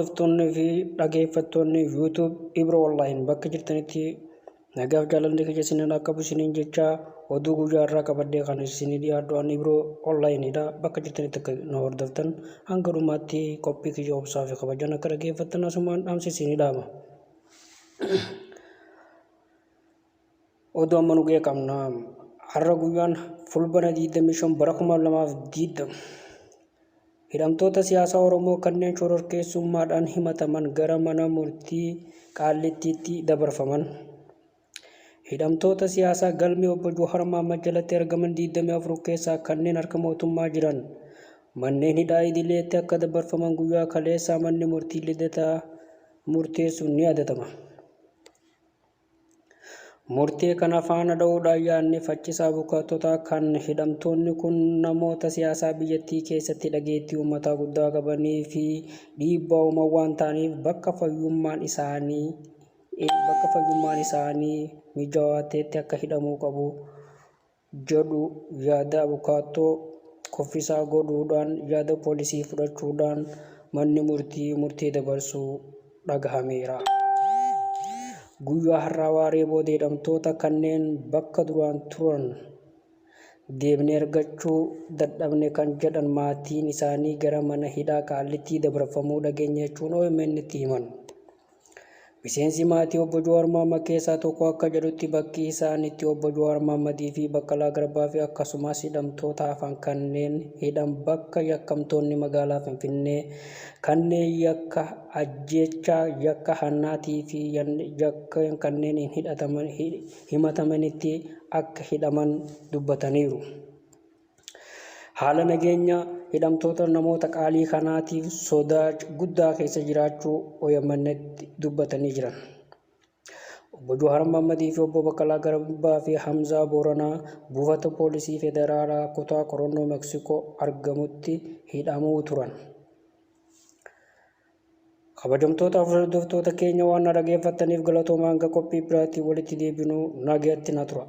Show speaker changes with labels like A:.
A: Hordoftoonni fi dhageeffattoonni YouTube Ibro Online bakka jirtanitti nagaaf jaalalli kiyya isinin akka qabu isiniin jecha, oduu guyyaa irraa qabadhee kan isinii dhiyaadhu ani Ibro Onlineidha. Bakka jirtanitti akka na hordoftan, hanga dhumaatti qophii kiyya obsaa fi kabajaan akka dhageeffattan asumaan dhaamsi isinii dhaama. Oduu amma nu ga'e qabna. Har'a guyyaan Fulbana 25 bara 2020 hidhamtoota siyaasaa Oromoo kanneen shororkeessummaadhaan himataman gara mana murtii Qaallittiitti dabarfaman. Hidhamtoota siyaasaa galmee obbo Johaar Mahaammad jalatti argaman 24 keessaa kanneen harka mootummaa jiran manneen hidhaa idileetti akka dabarfaman guyyaa kaleessaa manni murtii Lidataa murteessuun ni yaadatama. Murtee kana faana dha'uudhaan yaadni faccisaa abukaattotaa kan hidhamtoonni kun namoota siyaasaa biyyattii keessatti dhageettii uummataa guddaa qabanii fi dhiibbaa uuman waan ta'aniif bakka fayyummaan isaanii mijaawaa ta'etti akka hidhamuu qabu jedhu yaada abukaattoo kuffisaa godhuudhaan yaada poolisii fudhachuudhaan manni murtii murtee dabarsuu dhagahameera. Guyyaa har'aa waaree booda hidhamtoota kanneen bakka duraan turan deebinee argachuu dadhabne kan jedhan maatiin isaanii gara mana hidhaa Qaallittii dabarfamuu dhageenya jechuun OMN itti himan. Miseensi maatii obbo Jawaar Mohammad keessaa tokko akka jedhutti, bakki isaan itti obbo Jawaar Mohammadii fi Baqqalaa Garbaa fi akkasumas hidhamtoota hafan kanneen hidhan bakka yakkamtoonni magaalaa Finfinnee kanneen yakka ajjeechaa, yakka hannaatii fi yakka kanneen himatamanitti akka hidhaman dubbataniiru. Haala nageenya hidhamtoota namoota qaalii kanaatiif sodaa guddaa keessa jiraachuu OMN'tti dubbatanii jiran. Obbo Jawaar Mohammadii fi obbo Baqqalaa Garbaa fi Hamzaa Booranaa buufata poolisii federaalaa kutaa qorannoo Meksikoo argamutti hidhamuu turan. Kabajamtoota hordoftoota keenya, waan na dhageeffattaniif galatooma. Hanga qophii biraatiin walitti deebinu nagaatti na tura.